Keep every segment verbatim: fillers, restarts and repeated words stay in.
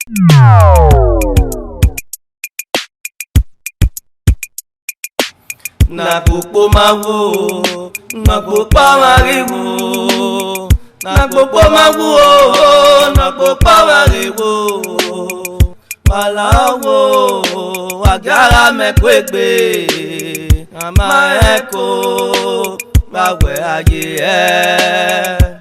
Ne a kpokpo ma wo, ne a kpokpo ma ghi wo, ne a kpokpo ma wo, ne a kpokpo ma ghi wo. Wa la wo, wa gia gha mẹ kuegbe, a ma rẹn ẹko, vbe a wẹ a ye ẹe.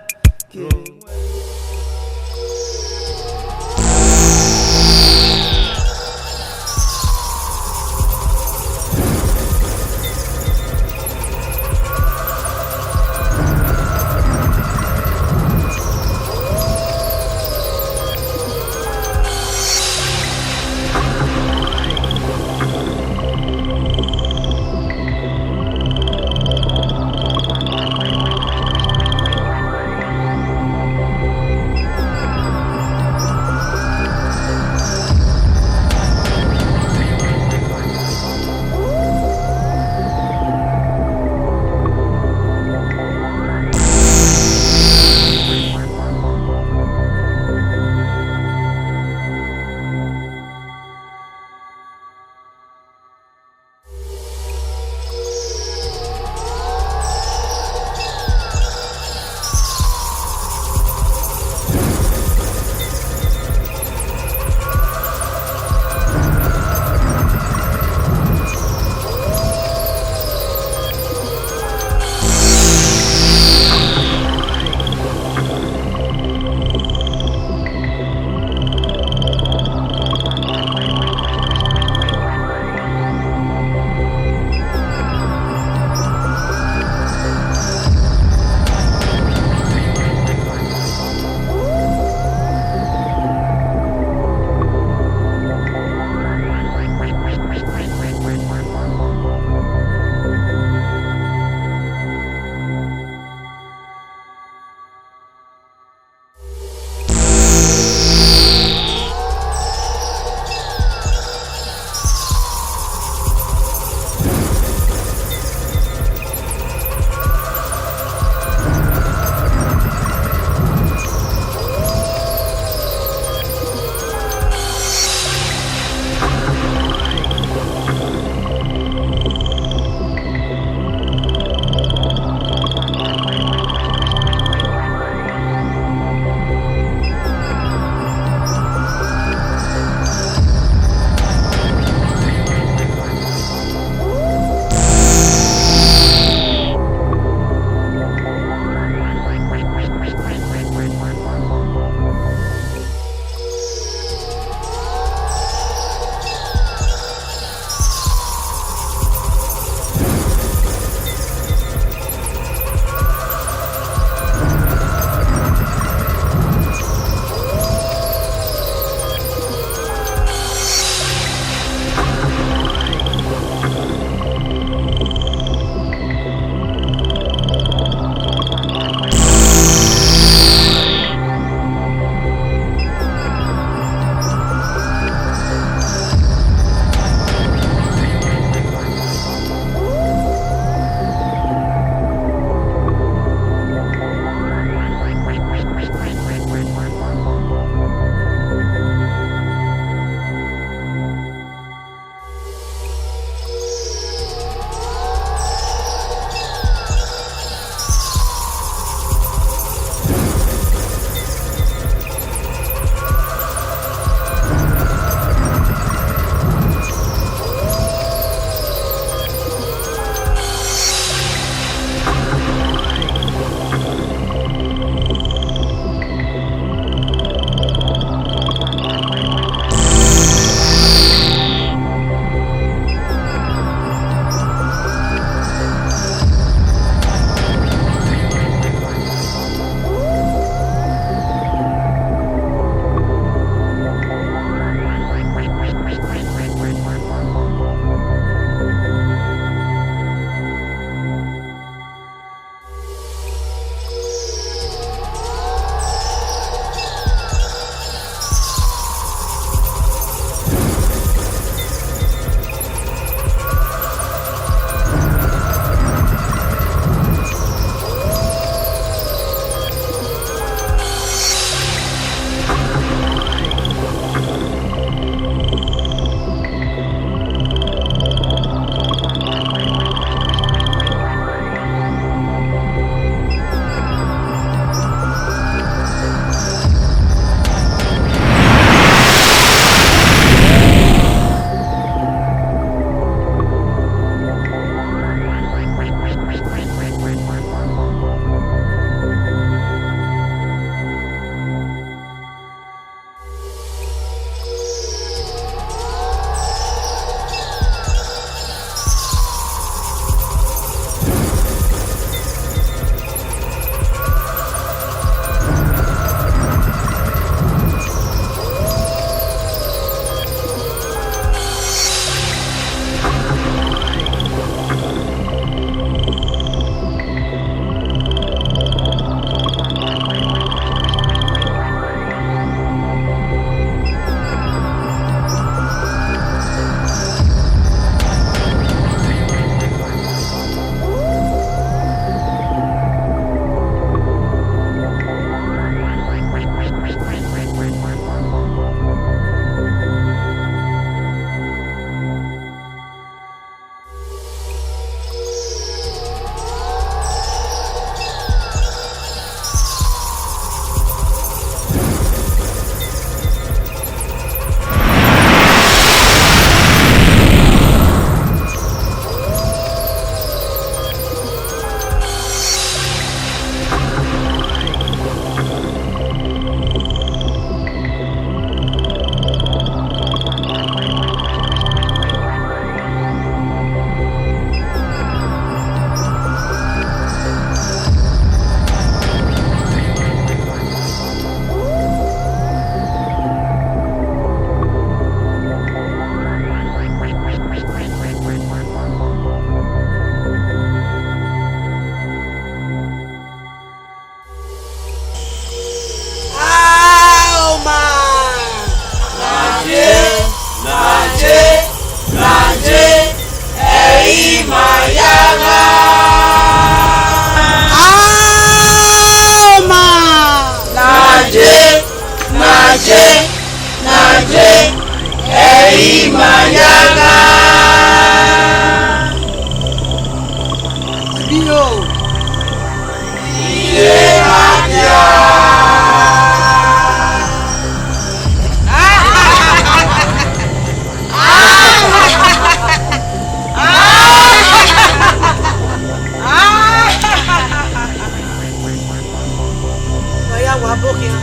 Wa bọ khian,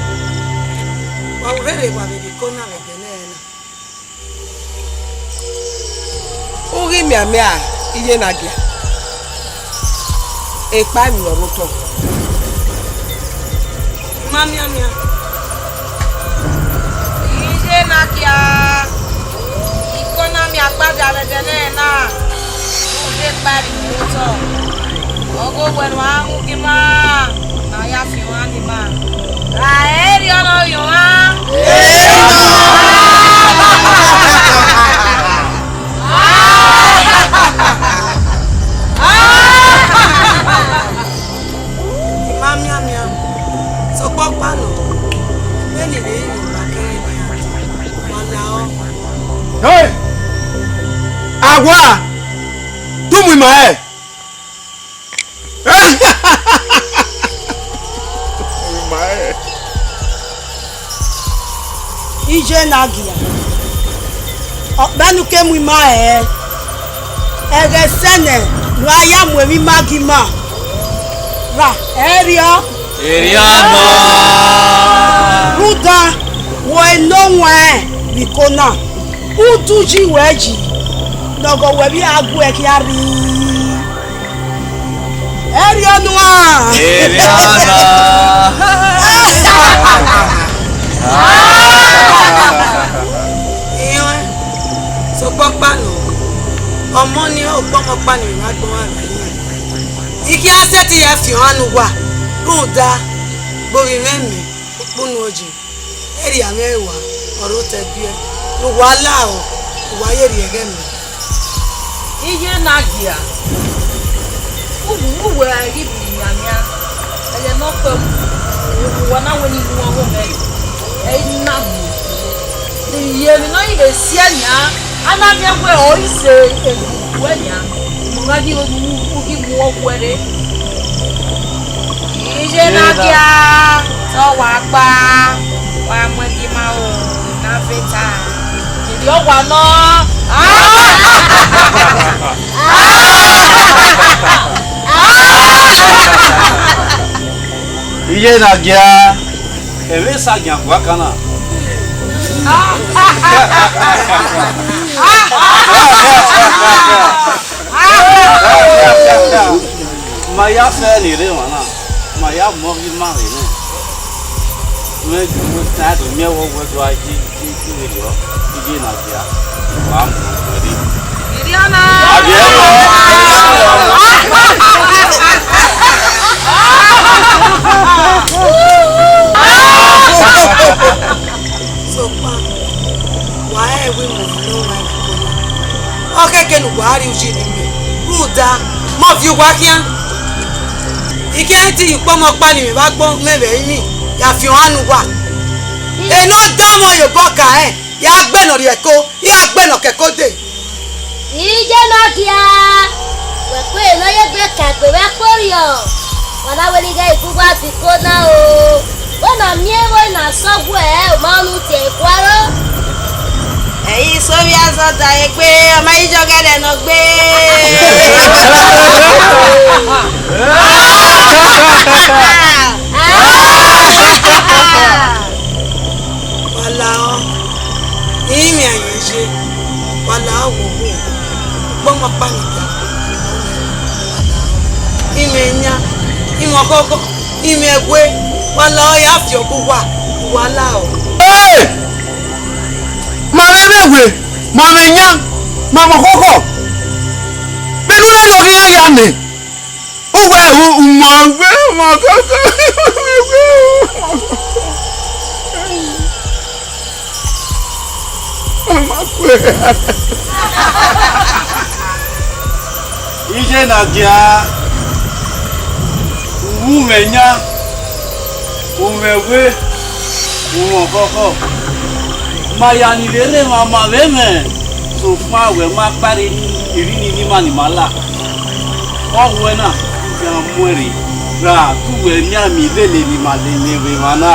wa ru rherhe wa vbe iko na vbe ẹdẹ nẹ na. U ghi mianmian iye na gia, ekpa emwi ọre otọ. I ma mianmian. Iye na gia, iko na miẹn agbada vbe ẹdẹ nẹ na, rhunmwuda ekpa emwi ọre otọ. Ọghe owẹ ne uwa mu gie ima, ne a ya fian ohan ne ima. Ra ẹre ọ nọ yọ ohan? I ma mianmian, sokpan ọkpa nọ, vbene I vbe rinmwian kẹrẹ nian, wa lahọ. Hey! Awa! Te u mu ima rẹn? Iye na gia, ọkpa ne u ke mu ima rẹn, ẹghẹ sẹ nẹ ne u a ya mu emwi ima gie ima. Ra ẹre ọ? Erriọ nọ. Rhunmwuda wẹ ne ọ wan vbe iko na, udu yi wẹ yi, ne ọghọ wẹ vbe a gu ẹe khian rri. Erriọ nuan. Erriọ nọ. Irẹn, sokpan ọkpa nọ, ọmọ ni ukpọmọ ọkpa ni vbe agbọn uwa vbe ẹ. I khian sẹtin ya fian ohan ne uwa, rhunmwuda gbe ovbi mwẹ mẹ, ukpunu oye. Erriọ mwẹ rua, ọre otọ biẹ, ne uwa lahọ, uwa ye rri ẹghẹ mẹ. Iye na gia, uwẹ a ghi mianmian, ẹghẹ ne ọ kpẹ, uwa na wẹ ne I mu ọghọ mẹ, ẹ i na mu. Iye emwi ne ọ ghi vbe siẹ nian, a na miẹn wẹ ọ i sẹ eguguẹ nian, mu gha ghi mu, u ghi mu ọghuẹ rre. Iye na gia, te ọ wa gba, wa mu ẹdẹ ima ro, na vbe ta. Erriọ wa nọ. Iye na gia, ẹmwẹ sa gian guan kan na. Ma ya fẹ ne erha emwa na, ma ya mọ ghi ma rre nẹ. Wẹ, wẹ ta do miẹn wẹ, wẹ do a ye, ye, ye vberriọ, iye na dia, wa mu wẹ rre. Iriana! A biẹ wẹ. Sokpan, wa rẹn wẹ imẹ ne ọ wan vbe iko na. Ọ khẹke ne uwa rri uyi ne imẹ, rhunmwuda, mẹ ọ viọ uwa khian. I khian te iyẹn ukpọmọ ọkpa ne imẹ vbe agbọn mwẹ vbe ẹrinmwi ya fian ohan ne uwa. Ene ọ danmwẹ ye obọ ka rẹn, ya gbe ne ọ rhie ẹko, ya gbe ne ọ ke ẹko dee. Iye na gia, wẹ kpe ne ọ ye egbe ka egbe vbe ẹkpo rriọ, wa na wẹ ne I ghẹ gu uwa vbe iko na o. Wẹ na miẹn vbe na sẹ ọghuẹ, ọ ma nu tie ẹre guaro. Ẹ i sẹ ovbi azọ da egbe, ọ ma i jọ gẹdẹ nọ gbe. Wa lahọ, I rinmwian ye iye, wa lahọ, wẹ ohu, ukpọmọ ọkpa ni gia, wa lahọ. I mwẹ eyan, I mwẹ ọkhọkhọ, I mwẹ ẹwe, wa lahọ, ya fi ọghe uwa, wa lahọ. Ẹ! Ma mwẹ ẹwe, ma mwẹ eyan, ma mwẹ ọkhọkhọ, vbene u rre ne ọ ghi ya mẹ. Uwẹ u, u ma gbe ọmọ koko. Iye na gia, u mwẹ eyan, u mwẹ ẹwe, u mwẹ ọkhọkhọ. Ma ya ni vbe rre emwa ma vbe mwẹ, sokpan wẹ ma kpa rre eni, erha eni ne ima ni ma la. Ọ wẹ na, u khian mu ẹn rre, ra te uwẹ mianmian ilele ne ima lele vbe emwa na.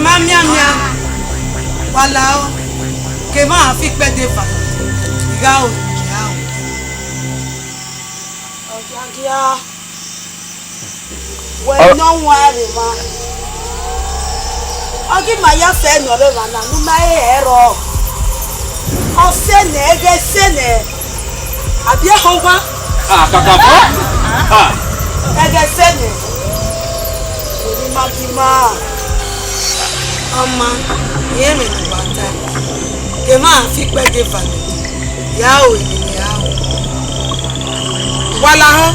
Ma mianmian, wa lahọ, ke emwa fi ikpẹdẹ eva, I gha ro ne I gia. Ya, wẹ nọ wan ẹre mwa. Ọ ghi ma ya fẹ nọ rre emwa na, ne u ma he hẹ rrọọ. Ọ sẹ nẹ, ẹghẹ sẹ nẹ. Abi ehọgha? Ah, kakabọ. Ah. Ẹghẹ sẹ nẹ. Emwi ma ghi ma. Ọma, irẹn mwẹ ne uwa ta, ke emwa fi ikpẹdẹ eva nẹ, ya ro emwi ne a ru. Wa lahọ,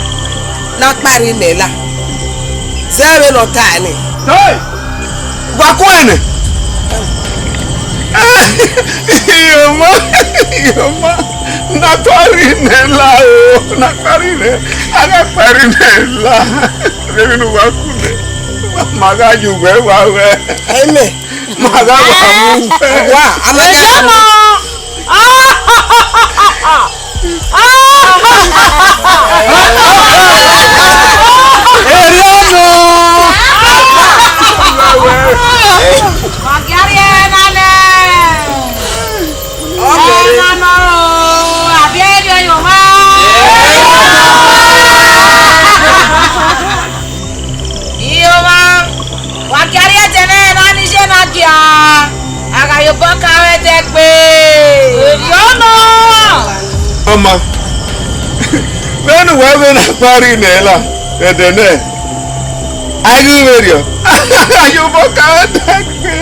ne a kpa ẹre nẹ la, zẹ vbene ọ ta nẹ. Hey! Wa ku ẹnẹ. Iyoma, iyoma, na kpa ẹre nẹ la o, na kpa ẹre nẹ, a gha kpa ẹre nẹ la, vbene uwa ku nẹ, ma gha ye uwẹ wa wẹ. Amen. Ma gha wa mu wẹ. Wa, a ma gha. Iyoma! Erriọ nọ. Wa gia rrie na nẹ. Ọmọ na nọ, abi erriọ yo wa. Iyoma, wa gia rrie ẹdẹ nẹ, na ni ye na gia. A gha ye obọ ka vbe ẹdẹ gbe. Erriọ nọ. Ọma, vbene uwa vbe na kpa ẹre nẹ la, ẹdẹ nẹ, a i ghi vberriọ. A ye obọ ka vbe ẹdẹ gbe.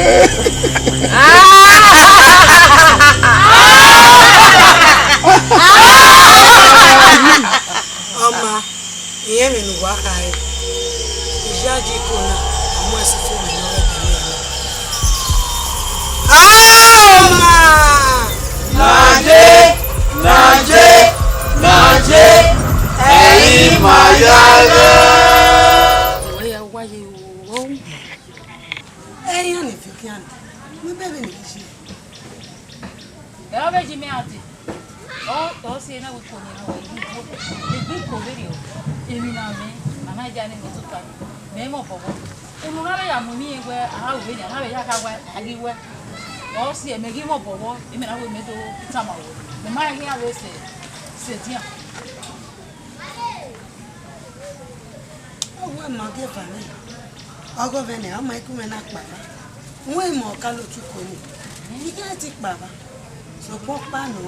Ọma, irẹn mwẹ ne uwa khare, iyayi iko na, a mu ẹse fo mwẹ ne ọ ghẹ dee. Aoma! Naje, naje, naje, ẹi ma ya ghẹ. Ẹi ya ne fi khian, wẹ bẹghe ne I ye. Ẹ ọ vbe ji mẹ a dee. Ọ, ọ si ẹre na wẹ iko ni na wẹ egbe iko, egbe iko vberriọ. Emwi na mwẹ, a na ya nene tota, mẹ i mwẹ obọ vbọ. Unu na vbe ya mu emwi rẹn wẹ a ru vbenian, a na vbe ya kha wẹ a ghi wẹ. Ọ si ẹre mẹ ghi mwẹ obọ vbọ, imẹ na wẹ mẹ do tama ruẹ. Mẹ ma rẹn khian vbe sẹ, sẹ edian. Ọ wẹ ma gie eva nẹ, ọghọ mwẹ nẹ, a ma iku mwẹ na kpao. Wẹ imẹ ọkaolotu ko ni, I khian ti kpao, sokpan ọkpa nọ,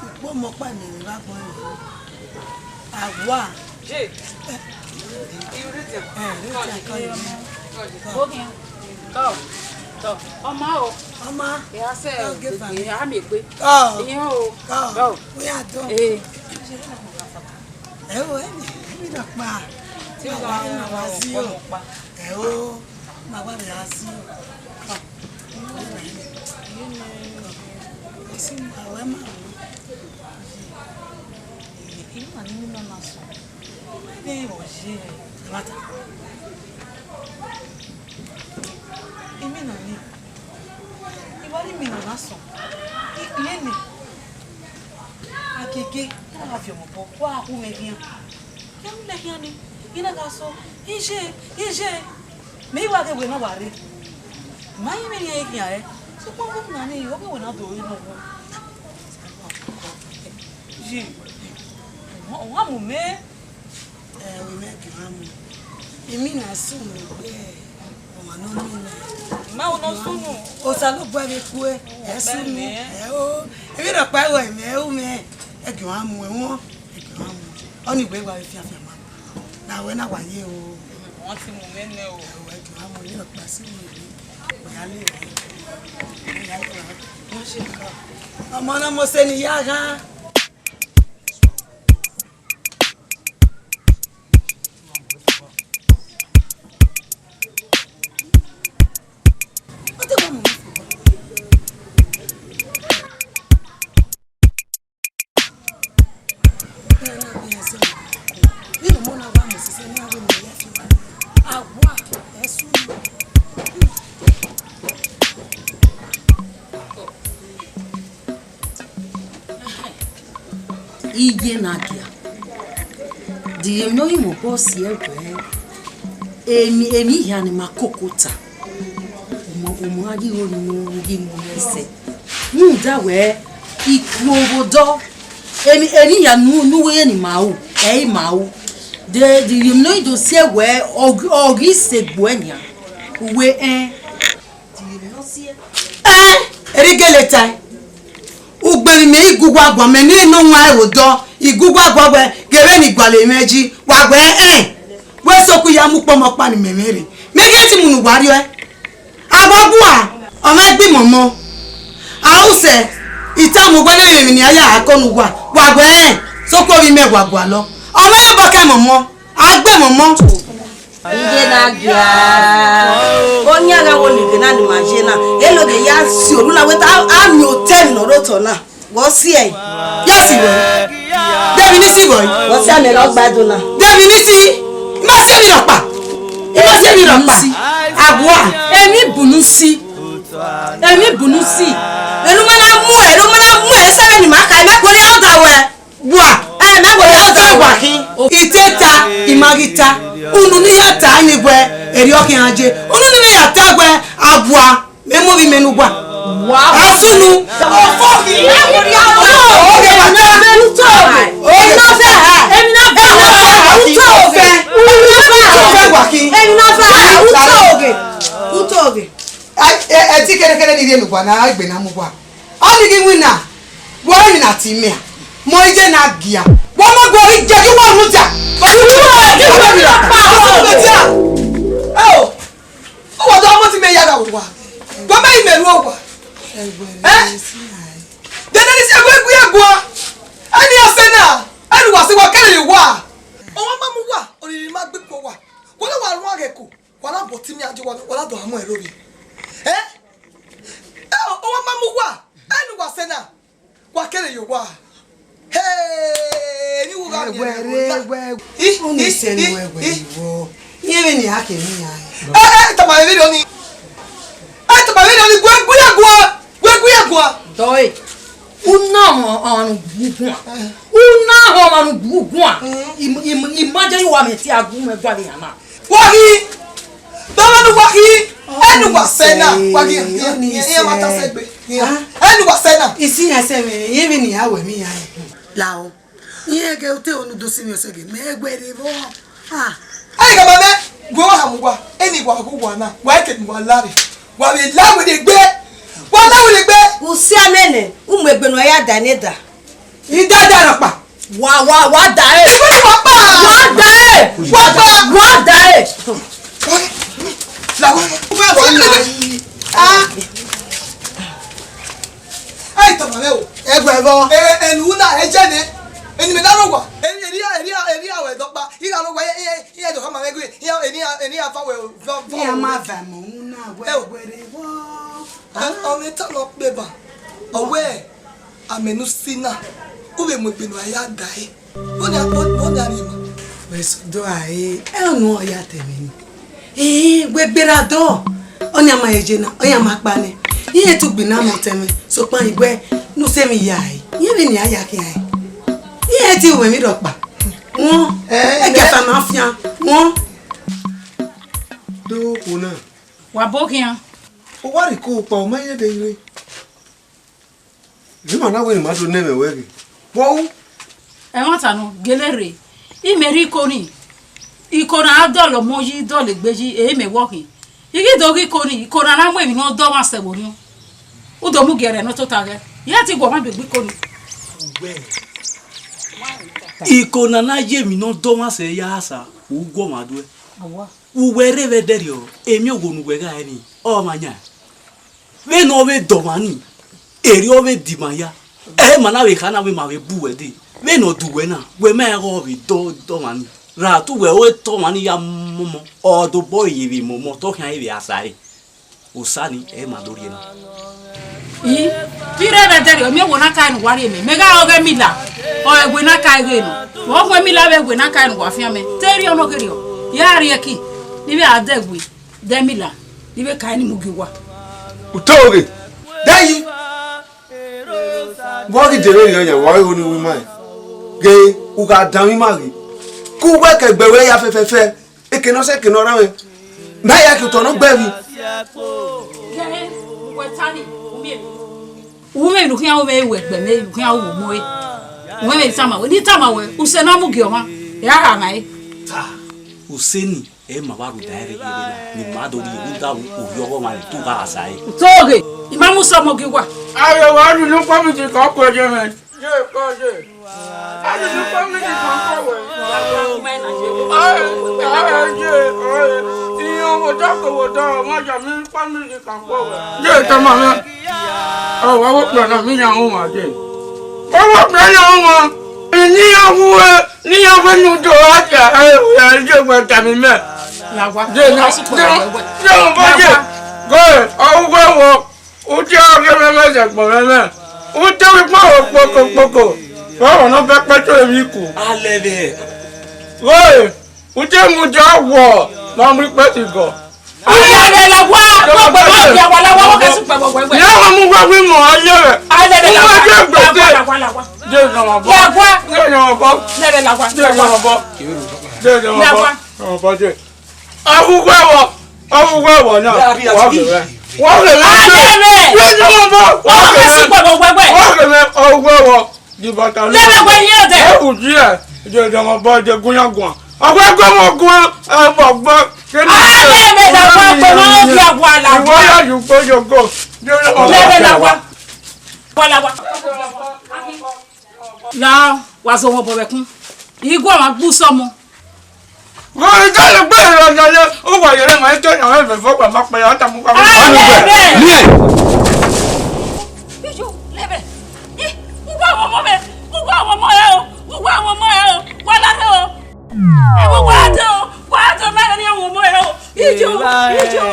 ukpo ọmọ ọkpa mẹ vbe agbọn nẹ. A wa. Jay, you read them. Eh, read them, come. Come. Come. Come. Ọma o. Ọma. Ẹ a sẹ, ọ gẹ eva nẹ, a miẹn egbe. Come. Iyan o. Come. Come. We are done. Eh. Ẹ o, emwi, emwi nọkpa. Te wa wa wa wa si o. Ẹ o, ma wa vbe ra si o. Esi ma wẹ ma ru. Ima ni mina na sọ. Ebe ọ ye ẹmwata. Imina ni, I wa ni mina na sọ. I, I nene. Agege, te a gha viọ mẹ obọ, wa hu mwẹ khian. Khian hu mwẹ khian ni, I na gha sọ, iye, iye. Mẹ i wa ghe wẹ ne ọ wa rre. Ma i mwẹ iran khian ẹre. Sokpan ọvbokhan nii, ọ ghe wẹ ne a do re nọ. Ye, ọ wa mu mẹ. Ẹ, wẹ mẹ gie ọmwa mu. Imina sunu gbe ọmwa ne ọ mina. Ma, ọ nọ sunu. Osanobua vbe kue, ẹ sunu. Ẹ o, emwi nọkpa ẹre mẹ, ẹ o mẹ. Ẹ gie ọmwa mu, ẹ wọn. Ẹ gie ọmwa mu. Ọni wẹ wa vbe fiafia ma. Na wẹ na wa ye o. Wọ́n ti mú mi nẹ o. Ẹ o, ẹ gie ọmwa mu, emwi nọkpa sunu. Wẹ ya le. Wẹ ya le. Wọ́n ṣe nǹkan. Ọmọ náà mo ṣe ni ìyá gan. Iye na gia, de emwi ne ọ ghi mwẹ obọ si ẹre wẹẹ, emwi, emwi hia ne ima koko ta, ọmọ, ọmọ gha ghi ro ne u ghi mu mwẹ sẹ. Rhunmwuda wẹẹ, ikhuo vbe odọ, Eni, eni ya nu, nu wẹ ni ma ru, ẹ i ma ru. De, de, ye no do si wẹ, ọ, ọ ghi se gbuẹ nian. Uwe ẹn. Ẹn, erriọ gele tae. Ugbẹn vbe imẹ i gu uwa guan, mẹ ne nọ wan ẹvbo dọ, i gu uwa guan wẹ, ghe vbene I gualọ mwẹ ji, wa wẹ ẹn, wẹ sokpan ya mu ukpọmọ ọkpa ne imẹ mwẹ rre. Mẹ ghẹ te mu ne uwa rriọe. Avbe ọgua, ọ ma gbe imọmọ. A ru sẹ, I tama uwa ne emwi ne a ya ko ne uwa, wa wẹ ẹn, sokpan ovbi mẹ wa gualọ. Ọ ma re obọ ke imọmọ, a gbe imọmọ. Iye na gia. Oyan gha wo nighe na ni ma ye na. Eno ghe ya si oru na wẹ te a, a miẹn otọ emwi ne ọ rre otọ na. Vbe ọ si ẹe? Ya si wẹ. Debi ni si wẹ. Vbe ọ si amẹ ne ọ gba do na. Debi ni si. I ma si emwi rhọkpa. I ma si emwi rhọkpa. Agua. Emwi bunu si. Emwi bunu si. Enu ma na mu ẹ, enu ma na mu ẹ, sẹ vbene ima ka, ima kori ọda wẹ. Wa, ẹ, mẹ wẹ ya ọda wa khin. I te ta, I ma ghi ta. Unu ne I ya ta ni wẹ, erriọ khian je. Unu ne I ya ta wẹ, agua, mẹ mu ovbi mẹ ne uwa. Wa. Asunu. Ofo khin. Oge ma ta. Utọ. Oge. Emwi na fẹ. Emwi na fẹ. Utọ ofe. Utọ ofe wa khin. Emwi na fẹ. Utọ oge. Utọ oge. Ai, ẹ, ẹ ti kẹrẹkẹrẹ ni rhie ne uwa na, egbe na mu uwa. Ọnii ghi winna, wẹ ọre emwi na te imẹ a? Mọ iye na gia. Wẹ ọmọ gu ọre iye ghi wẹ unu dia. Ọmọ gu ọre iye ghi wẹ unu dia. Ẹ o, ọ wa do ọmọ te imẹ ya gha vbe owa. Wẹ ọmọ imẹ ru owa. Ẹ? Dede ni si ẹgbẹ gui ẹguan. Ẹni ọse na, ẹni wa se wa kẹrẹ ye owa. Ọmwa ma mu uwa, oriri ma gbe ikun owa. Wẹ na wa ruan ghẹ ko. Wa na bọ ọtẹn imian ye owa, wa na dọgha mu ẹre rre ovbi. Ẹ? Ẹ, ọmwa ma mu uwa, ẹ ne uwa sẹ na, wa kere ye owa. Hey, ni wo gha miẹn ẹvbo na. Ẹwẹ, ẹwẹ, I, unu I, sẹ ne I, wẹ wẹ I. Iwọ. Iye vbene a ke miẹn a. Ẹ, ẹ, tama vbene ọnii. Ẹ, tama vbene ọnii, gu ẹre, gu ya gua, gu ẹre, gu ya gua. Dọe. U na họn ọmwa ne u gbu guan. U na họn ọmwa ne u gbu guan. Mm. I, I, I ma je ye uwa mẹ tie a gu mwẹ gualọ iran na. Wa ghi, baba ne uwa ghi, ẹnu wa sẹ na, wa ghi, iran, iran, iran ma ta sẹ egbe, iran, ẹnu wa sẹ na. Isi iran sẹ mwẹ, iran vbe ne iran wẹ mwẹ iran. Lao, iran ghe ute unu do si mwẹ ọsẹ ghe, mẹ wẹ rre vbọ. Ah. Ẹi gha ma mẹ, gu wa ha mu wa, ẹni wa ghu wa na, wa ke mu wa lare, wa vbe la wẹrẹ egbe, wa la wẹrẹ egbe. Usia nene, u mu egbe ne ọ ya da ne da. I da da rhọkpa. Wa, wa, wa da e. Wa pa. Wa da e. Wa pa. Wa da e. La wa. Ah. Ai, tama me o. Ẹgbẹ vọ? E, enu na e je ne. Eni me da ro wa. Eni, eni, eni, eni a wẹ dọkpa. I gha ro wa, e, e, e do hama me gbe. E, eni, eni a fa wẹ vọ, vọ. Iran ma va mọ unu na wẹ. Ẹ o. Wẹrẹ vọ. Ọ, ọ me ta nọ kpe ba. Ọ wẹ. Amẹ ne u si na, u vbe mu egbe ne uwa ya da ẹre. Vbọnia, vbọnia rhie ma? Wẹ sẹ odọ a re, ẹ ọnii ọ ya ta ẹmwẹ nii. Ee, wẹ gberra dọ. Ọnii a ma he je na, ọnii a ma kpa nẹ. Iran te ugbẹn na mẹ otọ ẹmwẹ, sokpan I wẹ ne u sẹ emwi ya ẹre. Iran vbe ne iran ya khian ẹre. Iran te uwẹ emwi rhọkpa. Wọn, ẹgiafa ma fian, wọn. Do khuo na. Wa bo khian. U wa rhie iko kpa, u ma ye de ire. Vbe ima na wẹ ne ima do nẹ mwẹ wẹ ghe, vbe ọ ru? Ẹmwata nọ, gele rre. Imẹ rhie iko nii, iko na a dọlọ ọmọ yi, dọlọ egbe yi, e imẹ wọ khin. I ghi do ghe iko nii, iko na na mu emwi ne ọ dọ ọmwa sẹ vbe orhiọn. U do mu giẹrẹ ne ọ tota ghẹ. Iran te gu ọmwa be gbe iko nii. Iko na na ye emwi ne ọ dọ ọmwa sẹ ya sa, u gu ọmwa duẹ. Uwẹ rre vbe ẹdẹrriọ, emiowo ne uwẹ gha re nii, ọ ma yan. Vbene ọ vbe dọ ọmwa nii, erriọ ọ vbe dima ya. Ẹ ma na vbe kha na vbe ma vbe bu uwẹ dee. Vbene ọ dọ uwẹ na, wẹ ma rẹn ọghe ọ vbe dọ, dọ ọmwa nii. Ra te uwẹ ore te ọmwa nii ya mọmọ, ọ dobọ ye vbe mọmọ, te ọ khian vbe a sa ẹre. Osa nii, ẹ ma do rhie na. I, te I rre vbe ẹdẹrriọ, emiowo na ka ne uwa rhie mẹ, mẹ gha ọghe Mila, ọ ẹwe na ka ghe nọ. Ọ gu Mila vbe ẹwe na ka ne uwa fian mẹ, te erriọ nọ gherriọ, ya rhie ẹki, ne I vbe a dẹ ẹwe. Dẹmila, ne I vbe ka ẹe ni mu gie uwa. Uto ghe, dẹyi. Vbe ọ ghi dee vberriọ yan, wa ghe ne u ru ima ẹn. Ghe, u gha danmwẹ ima ghe. Ke uwẹ ke ẹgbẹe ruẹ ya fẹfẹfẹ, eke ne ọ sẹ eke ne ọ rhan mwẹ. Mẹ ya ke otọ ne ọ gbe ẹvbi. Ghe, uwẹ ta ni, u miẹn emwi. U miẹn emwi ne u khian ru vbe ẹgbẹe mẹ, u khian ru vbe omo ẹre. Wẹ vbe tama wẹ, ne I tama wẹ, use ne ọ mu gie ọmwa, ẹ a gha mwa ẹre. Ta, use ni, ẹ ma vba rhunmwuda ẹre rhie vbe na, ne ima do rhie rhunmwuda vbe okpoghi ọghọmwa ne te u gha sa ẹre. Toghe, I ma mu use ọmọ gie uwa. Aye, wa rhie unu kpọmiti ka ọ kuẹ ye mwẹ. Ye, kọ ye. A rhie unu kpọmiti ka ọ kuẹ wẹ. Aye, aye, ye, aye. Iyan vbe odọ ke vbe odọ, ọmọ ya mi kpọmiti ka ọ kuẹ wẹ. Ye, tama mwẹ. Ọ, wa wo kpẹ na, mi yan wọn wa ye. Wa wo kpẹ yan wọn. Ini ya wu, eh, ne iran wẹ ne u do gha dia, ẹ, ẹ, ye wẹ tama mẹ. La owa. Ye na, ye, ye wẹ ye. Go, ọ wẹ wọ. U tie ọghe mwẹ, mwẹ zẹ gbọn mwẹ mwẹ. U tie vbe ikpọ kpokokpoko. Wẹ wọ nọ bẹkpẹ to emwi ku. Alẹ vbe. Go, u tie mu dia wọ, ma mu ikpẹti gọ. Ọya rẹ la owa, gbogbo ma dia wa la owa, wọ kẹsẹ ikpẹ gbogbo ẹgbẹ. Ye wa mu wẹ wi mọ, ọya rẹ. Alẹ vbe la owa, la owa, la owa, la owa. Ye na ma bọ. La owa. Ye na ma bọ. Ye na ma bọ. Ye na ma bọ. La owa. Na ma bọ ye. Ọghughẹ vbọ, ọghughẹ vbọ na. Wa ghe mwẹ. Wa ghe mwẹ. Alẹ vbe. Ye na ma bọ. Wa ghe mwẹ. Wa ghe mwẹ, ọghughẹ vbọ. Di bata lẹ vbe gbe yẹn dẹ. Ẹ, uji ẹ, je, je ọmọ bọ, je gun yan guan. Ọgua gun ọmọ guan, ẹ, bọ gbọ. Alẹ vbe da wa, kpẹ ma ọ dia wa la wa. Ìwọ ya ju kpe yo go. Je ọmọ bọ. Lẹ vbe la wa. Wa la wa. La, wa zẹ ọmọ bọ vbe ẹkun. Igua ma gbe use ọmọ. Wẹ i gale gbe rẹ ọyọyọ, u wa yere ma i ke yan ẹvbo vbe ọkpa ma kpẹ ya, ọ tama uwa. Alẹ vbe. Miẹn. Ijo, lẹvbe. Ih, uwa wọ ọmọ mwẹ, uwa wọ ọmọ rẹ o, uwa wọ ọmọ rẹ o, wa la rre o. Ẹ wo wa do, wa do, ma rẹ ne ọ wọ ọmọ rẹ o. Ijo, ijo, ijo.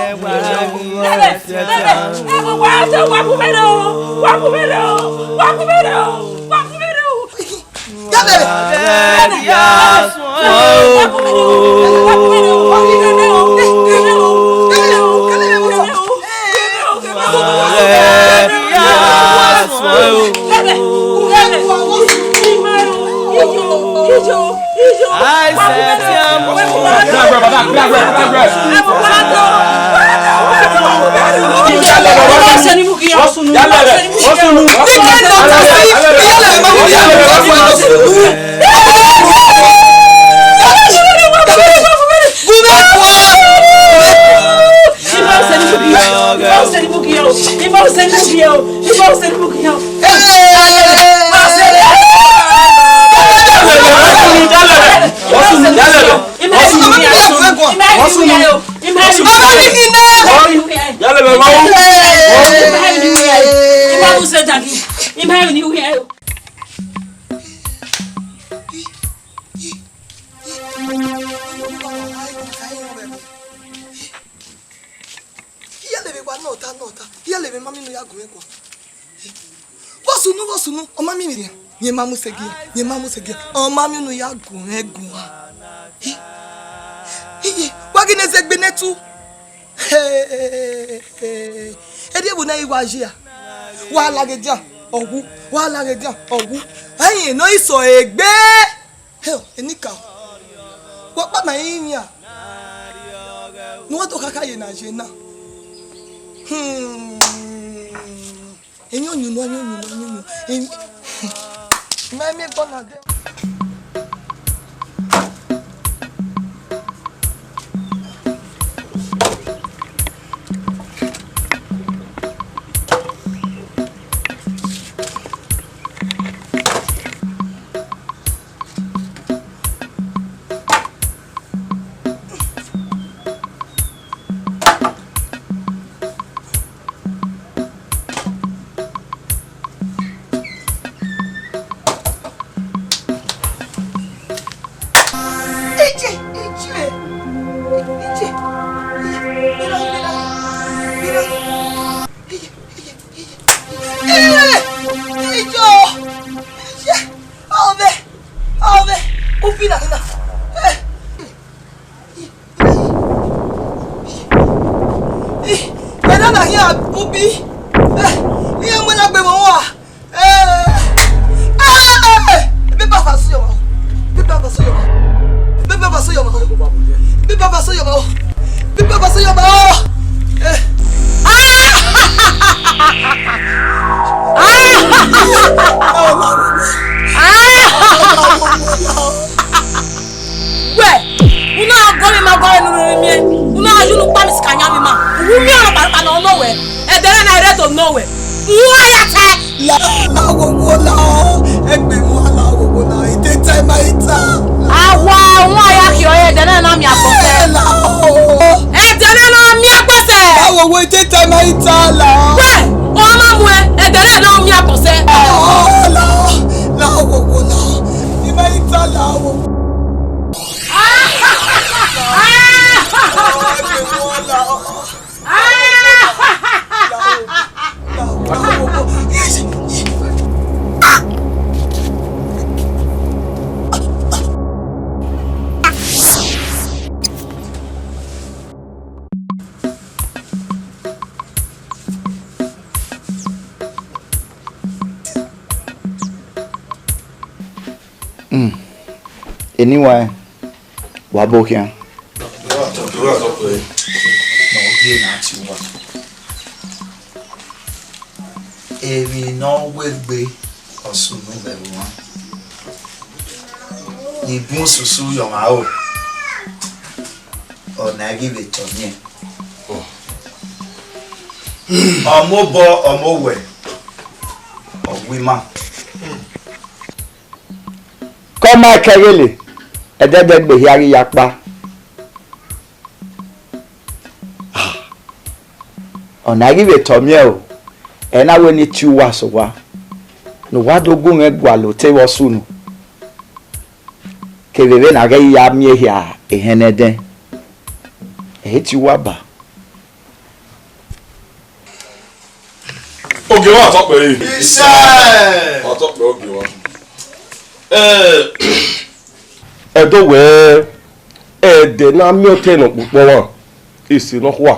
Lẹvbe, lẹvbe. Ẹ wo wa do, wa bu mwẹ rre o, wa bu mwẹ rre o, wa bu mwẹ rre o, wa bu mwẹ rre o. Iye levbe wa nọ ọta, nọ ọta. Iye levbe ma miẹn unu ya gu mwẹ guan. Vbọ sunu, vbọ sunu, ọ ma miẹn emwi nian. Rẹn ma mu sẹ gie, rẹn ma mu sẹ gie. Ọ ma miẹn unu ya gu mwẹ guan. Iye, wa ghi ne zẹ egbe ne ẹtu. Erriọ vbọ na i wa ye a? Wa laghe dia, ọ wu. Wa laghe dia, ọ wu. Ẹyin ne ọ i sẹ egbe. Hell, enikaro. Wa kpa ma rinmwian. Ne uwa do khakha ye na ye na. Hmm. Emwi ọyunnu, emwi ọyunnu, emwi ọyunnu. Emwi, ma miẹn ẹgbọn na dẹ. Eje, eje, eje, eje, mira, mira, mira, eje, eje, eje, eje, eje, ọvbe, ọvbe, u fi na, na, eh. Ih, ẹdẹ na khian ubi. Eh, iran mu ẹna gbe mwẹ uwa. Eh, eh, eh, eh, eh, beba fa sẹ ọmwa. Beba fa sẹ ọmwa. Beba fa sẹ ọmwa. Beba fa sẹ ọmwa. Beba fa sẹ ọmwa. Eh. Ah! Nowhere. Uwa ya ta. La, la, wo, wo, la. Egbe mu la, wo, wo, la. Ite ta ma ita. Awa, uwa ya khiọ ẹdẹ na na miẹn agbọn sẹ. La, wo. Ẹdẹ na na miẹn agbọn sẹ. La, wo, wo, ite ta ma ita la. Wẹ, ọ ma mu ẹ, ẹdẹ na na miẹn agbọn sẹ. La, la, wo, wo, la. Ima ita la, wo. Hmm. Anyway, wa bo khian. Emwi ne ọ wegbe ọ sunu vbe ẹvbo mwa. I bun susu ye ọmwa ro, ọ na ghi vbe tọ miẹn. Ọ mobọ, ọ mowẹ, ọ gu ima. Ke ọ ma kẹghele, ẹdẹdẹgbe hia ghi ya kpa. Ọ na ghi vbe tọ miẹn o, ẹ na wẹ ne I tie uwa sẹ owa, ne uwa do gu mwẹ gualọ otọ vbe ọ sunu, kevbe vbene a ghẹ ya miẹn ehia ehẹn nẹdẹn, ẹ i tie uwa ba. Ogie mwa, ọ tọ kpẹre. Isẹ. Ọ tọ kpẹre, ogie mwa. Eh, Ẹdo wẹẹ, ẹdẹ ne a miẹn otọ ne ọ kpokpọ mwa, ese nọkhua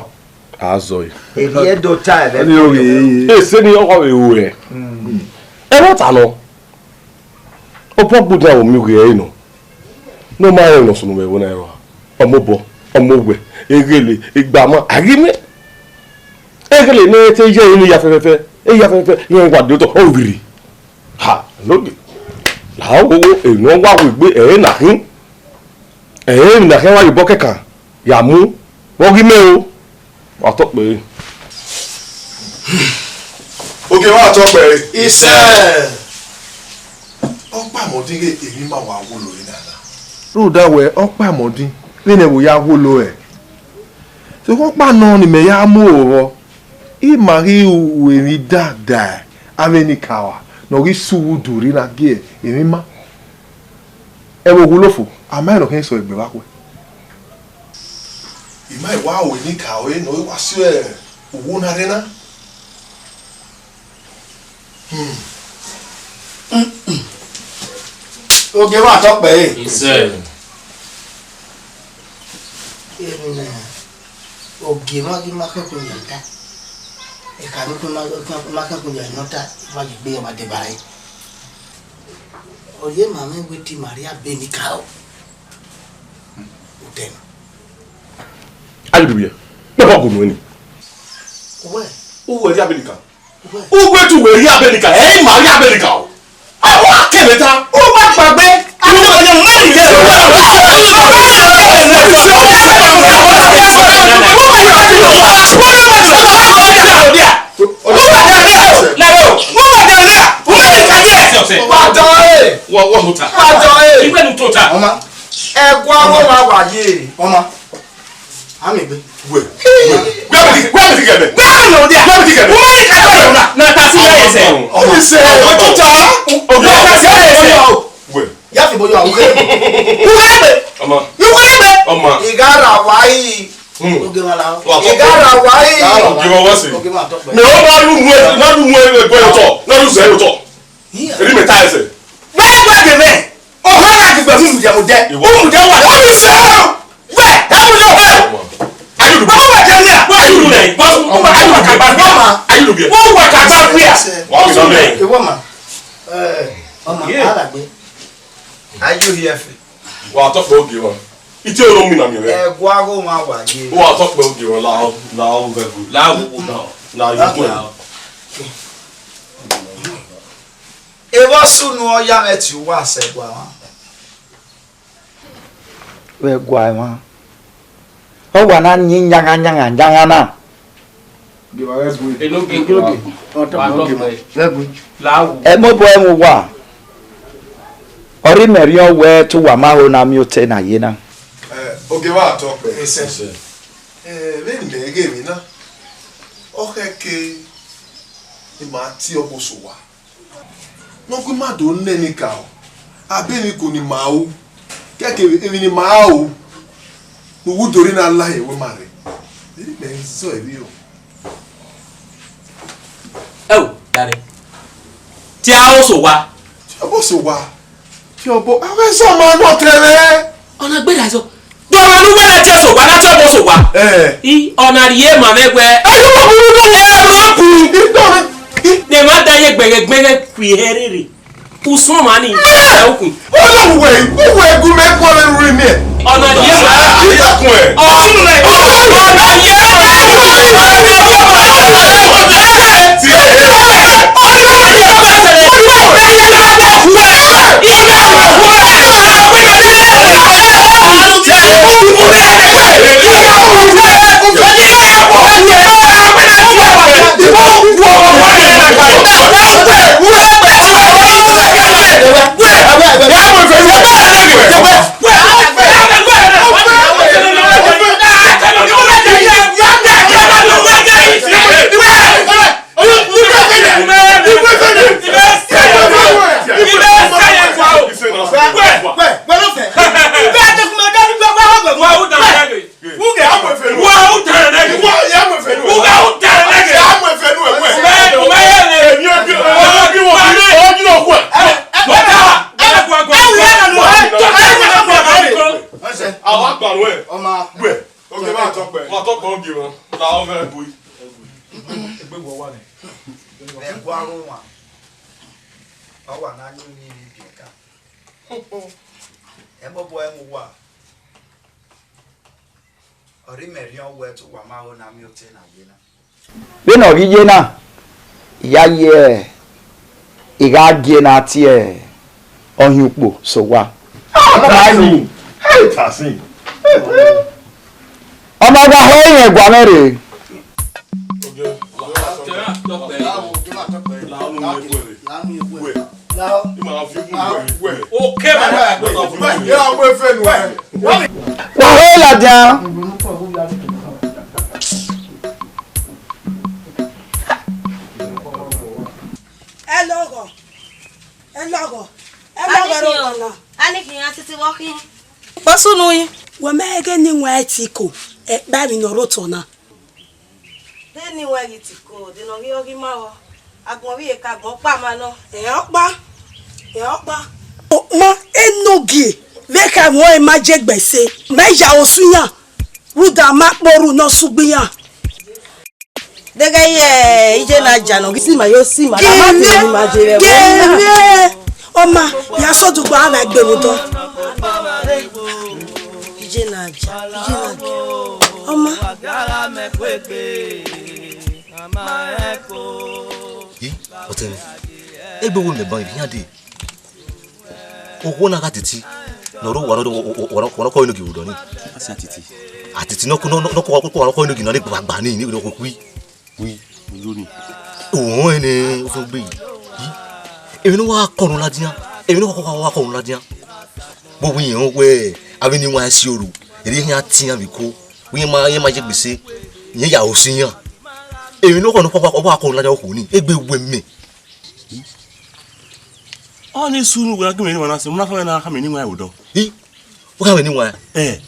a zọ ẹre. Erriọ do ta ẹvbo ẹvbo. Ese ni ọ vbe ru ẹre. Ẹmwata nọ, obọ gbudia vbe miẹn ughe ẹre nọ, ne ọ ma rẹn ne ọ sunu vbe ẹvbo na ẹre. Ọ mobọ, ọ mowẹ, eghele, igbama, a ghi miẹn. Eghele ne te ye ẹre ne ya fẹfẹfẹ, e ya fẹfẹfẹ, iran wa de otọ, ọ vbirri. Ha, look. La wo wo, emwi ne ọ wa ru egbe, ẹre na khin. Ẹre emwi na khian wa ye obọ kẹkan ya mu, vbe ọ ghi mẹ o. Wa tọ kpẹre. Ogie mwa, ọ tọ kpẹre. Isẹ. Ọkpa mẹ ọdin ghe emwi ma wa wolo ẹre na na. Rhunmwuda wẹẹ, ọkpa mẹ ọdin, vbene ẹvbo ya wolo ẹre. Sokpan ọkpa nọ ne imẹ ya mu oro vbọ, ima ghi ru emwi dada avbe enikaro ne ọ ghi sẹ uwu udu rre na gie emwi ima. Ẹvbo wulo fo, a ma rẹn ne ọ khian sẹ egbe vbe akhuẹ. Ima i wa ru enikaro ne ọ wa si uwu na rre na. Hmm. Ogie mwa tọ kpẹre. Isẹ. Emwi ne ogie mwa ghi ma kẹkun ya ta, eka ne ukun ma, ma kẹkun ya nọ ta, ma ghi gbe ma deba ẹre. Ọ ye ma mwẹ wẹ te ima rhie abe enikaro. Utẹn. Ayi dubiẹ, mẹ bọ gunu ni. Uwẹ. Uwẹ rhie abe enikaro. Uwẹ. Uwẹ tu wẹ rhie abe enikaro, ẹ i ma rhie abe enikaro. A wa kẹmwẹ ta. U ma kpaegbe. A wa kẹmwẹ ta. Wa dọ ẹre. Wa, wa hota. Wa dọ ẹre. Igbe nu tota. Ọma. Ẹguae ọmwa wa ye. Ọma. Amegbe. Wẹ, wẹ, wẹ mi ti, wẹ mi ti gẹmẹ. Wẹ mi nọ dia. Wẹ mi ti gẹmẹ. Wẹ mi ti gẹmẹ. Na ta si ya ẹsẹ. Ọ ni sẹ. Ọ tota. Ọ tota si ya ẹsẹ. Wẹ. Ya fi boyo, u kere. U kere be. Ọma. U kere be. Ọma. I gha ra wa yi. Hmm. Oge wa la. Wa tọ. I gha ra wa yi. Oge wa wa si. Oge wa tọ pe. Mẹ ọ ma lu mu ẹ, ma lu mu ẹ, ẹ gbẹ otọ, ma lu zẹ otọ. Eri mẹ ta ẹsẹ. Wẹ wẹ de mẹ. Ọha na ti gbẹ fun mu jẹ mo jẹ. Ìwọ. Mu jẹ wa. Wẹ, ẹ mu jẹ wa. Ayélujára. Wọ́n wà jẹ́ ní à. Ayélujára. Wọ́n wà jẹ́ ní à. Wọ́n wà jẹ́ ní à. Wọ́n wà jẹ́ ní à. Wọ́n wà jẹ́ ní à. Wọ́n wà jẹ́ ní à. Ayélujára. Wọ́n wà jẹ́ ní à. Wọ́n sọ mẹ́. Ìwọ ma. Ẹ, ọmọ, yeah. Alàgbé. Ayé òye ẹ̀fẹ̀. Wà á tọ́pọ̀ oge wọn. Ìtí olóhùn mi nà mí rẹ. Ẹ gbọ́ aago wọn wà yé. Wà á tọ́pọ̀ oge wọn láwọn, láwọn bẹ̀rù. Láwọn wò náà. Láwọn yòókù náà. Evba sunu ọ ya mwẹ tie uwa sẹ ẹguae mwa. Vbe ẹguae mwa, ọ wa na yin yanghan yanghan yanghan na. Enogie, wa tọ kpẹẹ. Ẹmobọ ẹmwẹ uwa, ọ rhie mẹ rhiọn wẹẹ te uwa ma ho na miẹn otọ na ye na. Eh, ogie, wa tọ kpẹẹ. Ẹsẹ. Eh, vbene imẹ ghe emwi na, ọ khẹke ne ima tie ọghe Osowa. Ne ọ gu ima do nẹ enikaro, abe emwi ko ne ima ru, kẹkẹ emwi ne ima ru, ne uwu do rre na la ẹvbo ima rre. Vbene imẹ zọ ẹre ọ. Ẹo, dare. Tie ọghe Osowa. Tie ọghe Osowa. Tie ọghe, avbe zọ ma nọ tẹrẹ. Ọ na gbe da zọ. Dọmọ ne uwẹ na tie Osowa, na tie ọghe Osowa. Eh. I, ọ na rhie ma mwẹ wẹ. Ayo, ma buru dọ. Ẹ, ma bu. I dọ. I. Ne ma da ye gbẹghẹ gbẹghẹ khui hẹ rere. Usumani, ẹ okun. Ọlọ uwẹ, uwẹ gu mẹ kpọ lẹ ruri miẹn. Ọna ye. Ọ, ọna ye. Awa gba ruẹ. Ọma. Wẹ. Oge ma tọkpẹ. Wa tọkpẹ oge wọn. La ọmọ ẹgui. Egbe wọ wa nẹ. Ẹgua ro wan. Ọ wa na yin ni ni biẹ ka. Ẹmobọ ẹmwẹ uwa. Ọ rhie mẹ rhiọn wẹẹ te uwa ma ho na miẹn otọ na ye na. Vbene ọ ghi ye na, I ya ye, I gha gie na tie ọhiẹn ukpo sẹ owa. Tasin. Hey, Tasin. Ọmọ wa ho irẹn gua mwẹ rre. Wa ho ladian. Ẹ lọghọ, ẹ lọghọ, ẹ lọghọ ẹre ọtọ na. A ni khian titi vbe ọ khin. Kpọsunu yi. Wẹ mẹ ghẹ ne iwẹn ẹtiko, ẹkpa emwi ne ọ rre otọ na. De ne iwẹn ghi tiko, de ne ọ ghi, ọ ghi ma vbọ. Agbọn vbe iyeke agbọn ọkpa ma nọ. Ẹ ọkpa, ẹ ọkpa. Ma enogie, vbe kha mwẹ ọre ma je gbe ẹse, mẹ ya osu iran. Rhunmwuda ma kpe orhu ne ọ sẹ ugbo iran. Deghẹ ye iye na ja nọ, ghi si ma yo si ma, da ma te ni ma je vbe ẹvbo na. Gẹmẹ, ọma, ya sẹ odugbo avbe egbe vbe odọ. Iye na ja, iye na ja. Ọma. Yi, ọtẹn mwẹ, egbe wo mẹ ban iran dee. Okhuo na gha titi, ne ọ rre owa ne ọ kọ enogie vbe odọ ni. A sẹ atiti. Atiti ne ọ kọ, ne ọ kọ, ne ọ kọ enogie nọ ni gbagba ni, ne ọ kọ khui. Wi, iro ni. Owẹ ne ofẹn gbe yi. Emwi ne wa kọ unu ladian, emwi ne wa kọ unu ladian. Vbe uwu irẹn wẹẹ, avbe eni wa si oro, erriọ iran tian vbe iko, uwu iran ma, iran ma ye gbe ẹse, iran ya ho si iran. Emwi ne ọ kọ unu ladian okhuo ni, egbe wẹ mẹ. Ọni sunu wẹ a ghi mwẹ eni wa na sẹ, mu na fa mwẹ na khama eni wa vbe odọ. I, u khama eni wa? Ẹ.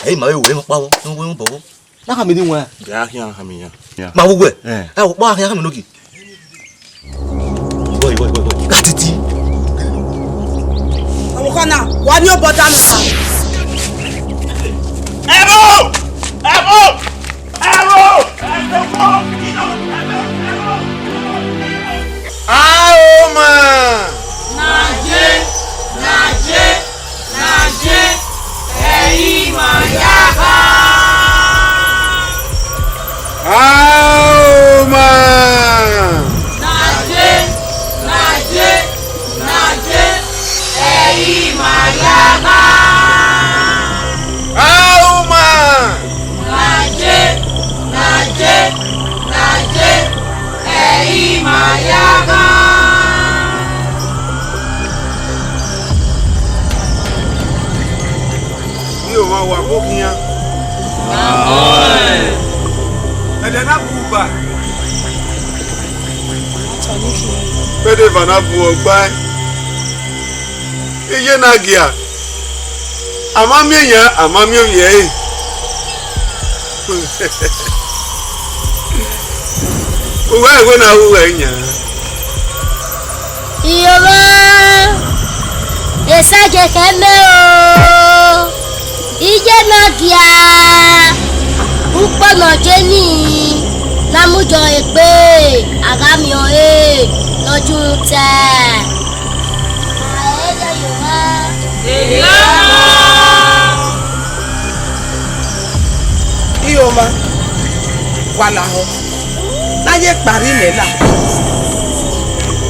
Ẹ i ma vbe wẹ emwi ọkpa vbọ, ne u wẹ emwi obọ vbọ. Na khama eni wa? Ghẹ a khian khama iran. Ma vbe uwẹ? Ẹ. Ẹ, ọkpa khian khama enogie. Bọ, bọ, bọ, bọ. Gha titi. Ọvbokhan na, wa miẹn obọ da mẹ sa. Ẹvbo! Ẹvbo! Ẹvbo! Ẹvbo! Aoma! Naje, naje, naje, ẹ i ma ya kha. Aoma! Naje, naje, naje, ẹ i ma ya kha. Aoma! Naje, naje, Wa mu khian. Ẹdẹ na bu uba. Vbene eva na bu ọgbae. Iye na gia. A ma miẹn yan, a ma miẹn ovbi ẹre. Uwẹ ẹwe na ru uwẹ yan. Iyomwa, esagiẹn khẹ mẹ o, iye na gia, ukpo ne ọ je ni, ne a mu yọ egbe, a gha miẹn ọre ne ọ ju rhunmwuda. Iyomwa, wa lahọ, ne a ye kparri lẹ la,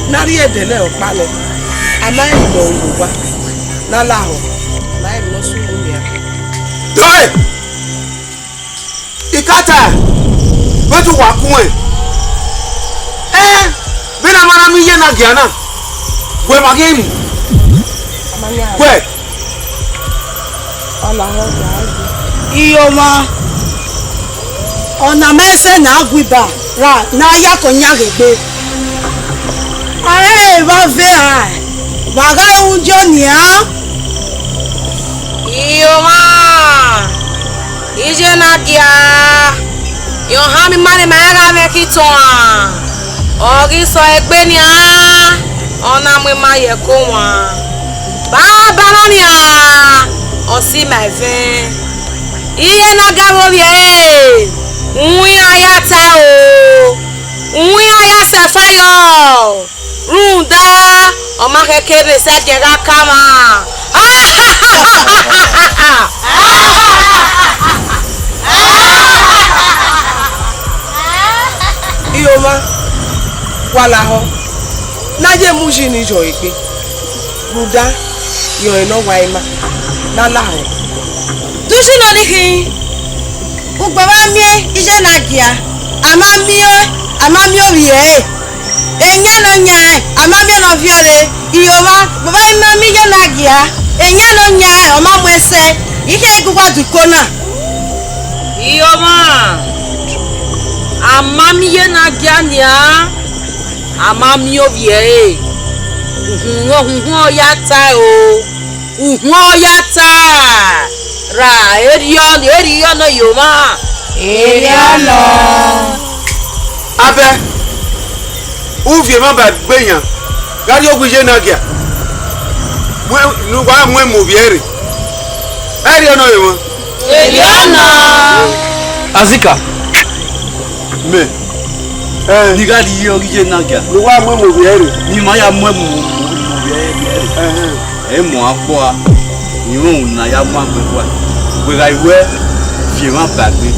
ne a rhie ẹdẹlẹ ọkpa lẹ, a ma rẹn ne ọ ru owa, ne a lahọ, ne a rẹn ne ọ sunu nian. Dọe! Ikata, vbe te uwa kun ẹn? Ẹn, vbene a ma na miẹn iye na gia na, wẹ ma ghi mu. Wẹ. Iyomwa, ọna mẹ sẹ ne a gu iba ra ne a ya ke ọyan ghe egbe. A rẹn evba ọvberan, wa gha ru uyo nian. Iyomwa, iye na gia, rẹn ohan miẹn ima ne ima rẹn gha mwẹ ke itohan, ọ ghi sẹ egbe nian, ọ na mu ima ye ẹko wan. Banbanna nian, ọ si ima ẹvẹn. Iye na ga vbe ovbi ẹre, uhunmwu iran ya ta o, uhunmwu iran ya sẹ fayọ, rhunmwuda ọ ma khẹke vbe sẹ ẹdẹ gha ka mwa. Iyomwa, wa lahọ, ne a ye mu uyi ni yọ egbe, rhunmwuda, rẹn ọre ne ọ wa ima, ne a lahọ. Dusi nọ ni khin, ugbẹn wa miẹn iye na gia, a ma miẹn, a ma miẹn ovbi ẹre. Eyan ne ọ yan ẹn, a ma miẹn ne ọ viọ rre. Iyomwa, ugbẹn wa ma miẹn iye na gia, eyan ne ọ yan ẹn, ọ ma mu ẹn sẹ, I khẹ gu uwa du iko na. Iyomwa, a ma miẹn iye na gia nian, a ma miẹn ovbi ẹre. Uhunmwu, uhunmwu ọ ya ta o. Uhunmwu ọ ya ta, ra erriọ, erriọ nọ Iyomwa. Erriọ nọ. Abẹ, u viọ emwa ba egbe yan, gha rrie owa iye na gia, mu, ne uwa mu emu ovbi ẹre. Erriọ nọ Iyomwa. Erriọ nọ. Azika. Mẹ. Ẹn. Ne I gha rrie ọghe iye na gia. Ne uwa mu emu ovbi ẹre. Ne ima ya mu emu ovbi ẹre. Ẹhẹn. Ẹ i mu a kpọ a, irẹn unu ne a ya mu agbọn ẹguae. Wẹ gha wẹ viọ emwa ba egbe,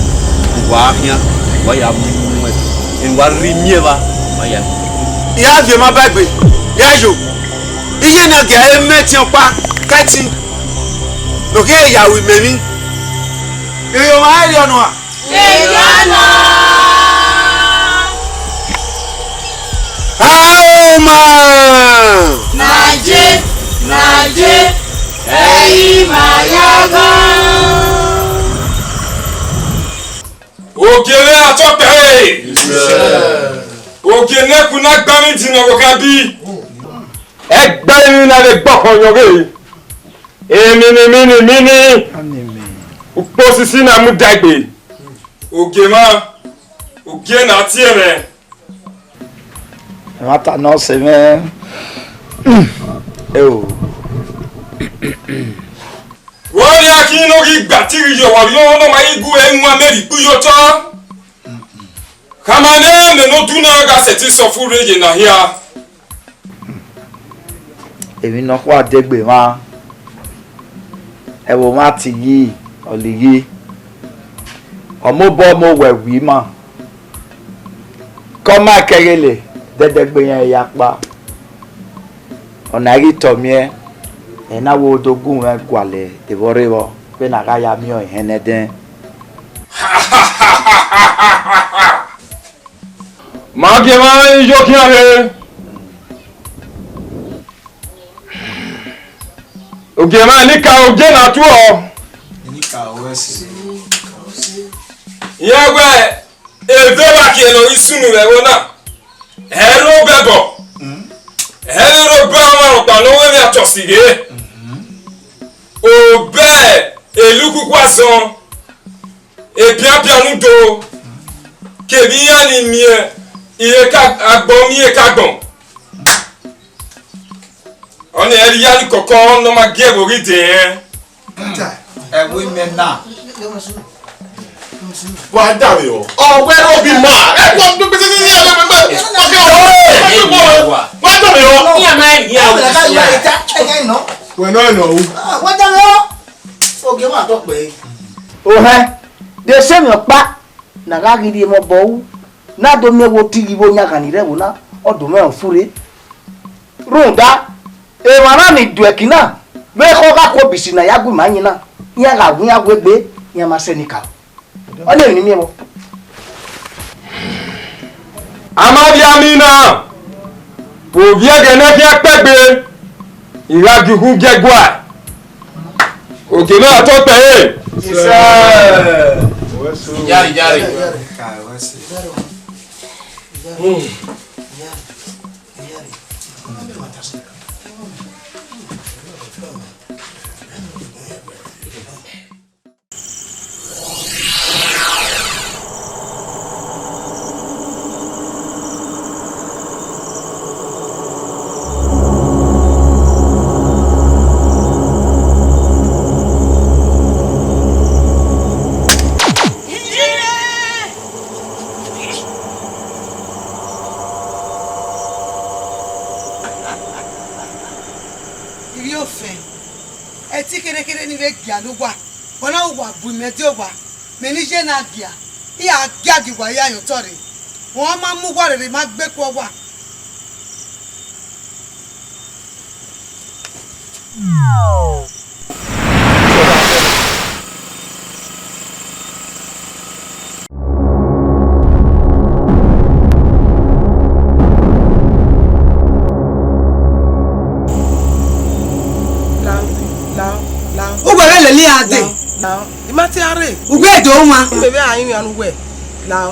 uwa khian, uwa ya mu ẹre. Eni uwa rhie miẹn evba, uwa ya. I gha viọ emwa ba egbe, ya yo. Iye na gia ẹre mẹ ẹtin ọkpa, ke ẹtin ne ọ khian ya ru imẹ emwi. Iyomwa, erriọ nọ a? Erriọ nọ. Aoma! Na je, na je, ẹ i ma ya ghan. Ogie mwẹ atọkpẹre. Ogie ne ẹkun na gba mwẹ idin ne ọvbokhan bi. Ẹgbẹe emwi na vbe gbe ọkhọ yọ ghe. Emini, mini, mini. Ukpo osisi na mudaegbe. Ogie mwa, ogie na tie mwẹ. Ẹmwata ne ọ sẹ mwẹ. Eo. Vbọrriakin ne ọ ghi gba ti ghi ye ọwarriọ ne ọ ma ghi gu ẹre wan mẹ rhie ikpu ye otọ. Khama nẹ, mẹ ne odun na gha sẹtin sẹ ọfurre ye na hia. Emwi nọkhua degbe mwa, ẹvbo mwa te iyi, ọ lighi, ọ mobọ mu owẹ wi ima, ke ọ ma kẹghele, dẹdẹgbe iran ya kpa. Ọna i ghi tọ miẹn, ẹ na wo do gu mwẹ gualọ evbọrre vbọ, vbene a gha ya miẹn ọẹn hẹn nẹdẹn. Ma gie mwa iyokhian rre. Ogie mwa ni ka ogie na tuọ. Ka wẹ si. Iran wẹ, eve vba khian ne ọ ghi sunu vbe ẹvbo na. Ẹre obọ ẹbọ, ẹre obọ ọmwa rhọkpa ne ọ wẹ emwi atọsighe. Obọ elukuku azọn, ebianbian udo, kevbe iran ni miẹn iyeke agbọn miẹn iyeke agbọn. Ọnii ẹre iran ni kọkọ ne ọ ma gie ẹvbo ghi dee rẹn. Ẹvbo imẹ na. Wa dàbí ọ. Ọ wẹ rọ bí ma. Ẹ kọ tó gbèsè sí ẹgbẹ gbẹgbẹ. Ọkẹ ọ. Wa dàbí ọ. Iran ma ẹ hian o. Wẹ nọ ẹ nọ o. Wa dàbí ọ. Oge wa tọ pẹ. Ohẹn, de sẹ emwi ọkpa na gha ghi rhie mẹ obọ ru, na do miẹn wẹ otighi vbe oyanghan ni rre ẹvbo na, ọ do mwẹ ọfure. Rhunmwuda, emwa na ni du ẹki na, vbe ekhọe gha ku obọ isi ne a ya gu ima yin na, iran gha wu iran wu egbe, iran ma sẹ enikaro. Ọnii emwi ne I miẹn vbọ. A ma vbe a miẹn na, ovbi ẹghẹ ne ẹ khian kpẹgbe, I gha gie uhu gie ẹguae. Oke na tọ kpẹre. Iyare, iyare. Ivbi ofẹn, ẹtin kherhe kherhe ni vbe gia ne uwa, ọ na uwa bu imẹ die owa, mẹ ne I ye na gia, I gha gia gie uwa ya yan otọ rre, ọ ma mu uwa rere ma gbe ku ọwa. Lao, lao, lao. Uwẹ ghẹ lele iran dee. Lao, I ma te a rre. Uwẹ do wan. Mẹ vbe a rinmwian ne uwẹ. Lao.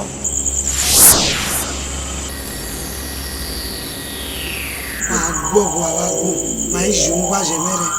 Wa gbọ, wa, wa gbọ. Ma i ju uwa ye mwẹ rre.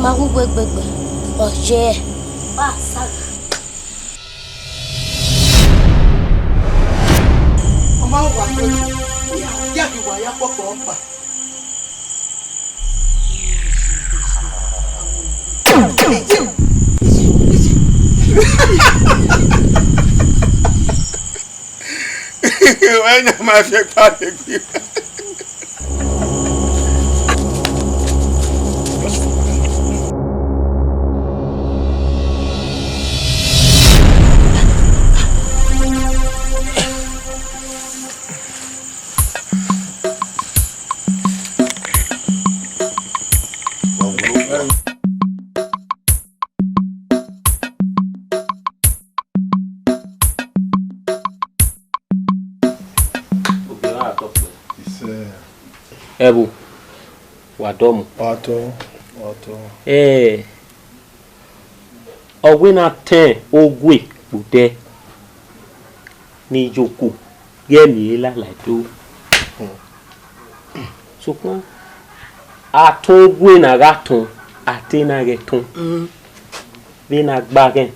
Ma wu uwu egbe gbe, ọ ye ẹre. Ba sa gha. Ọ ma wa gbe, ya ghi wa ya kpọkpọ ọkpa. Wẹ yan ma fi ẹkpa lẹ gbe. Ẹvbo, wa dọmọ. Wa tọ, wa tọ. Ẹ, ọ wẹ ne a tẹn ogue kpotẹ ne iyoko ghẹ miẹn lala do. Sokpan, a tọn ogue ne a gha tọn, a te na ghẹ tọn. Vbene a gba ghẹ,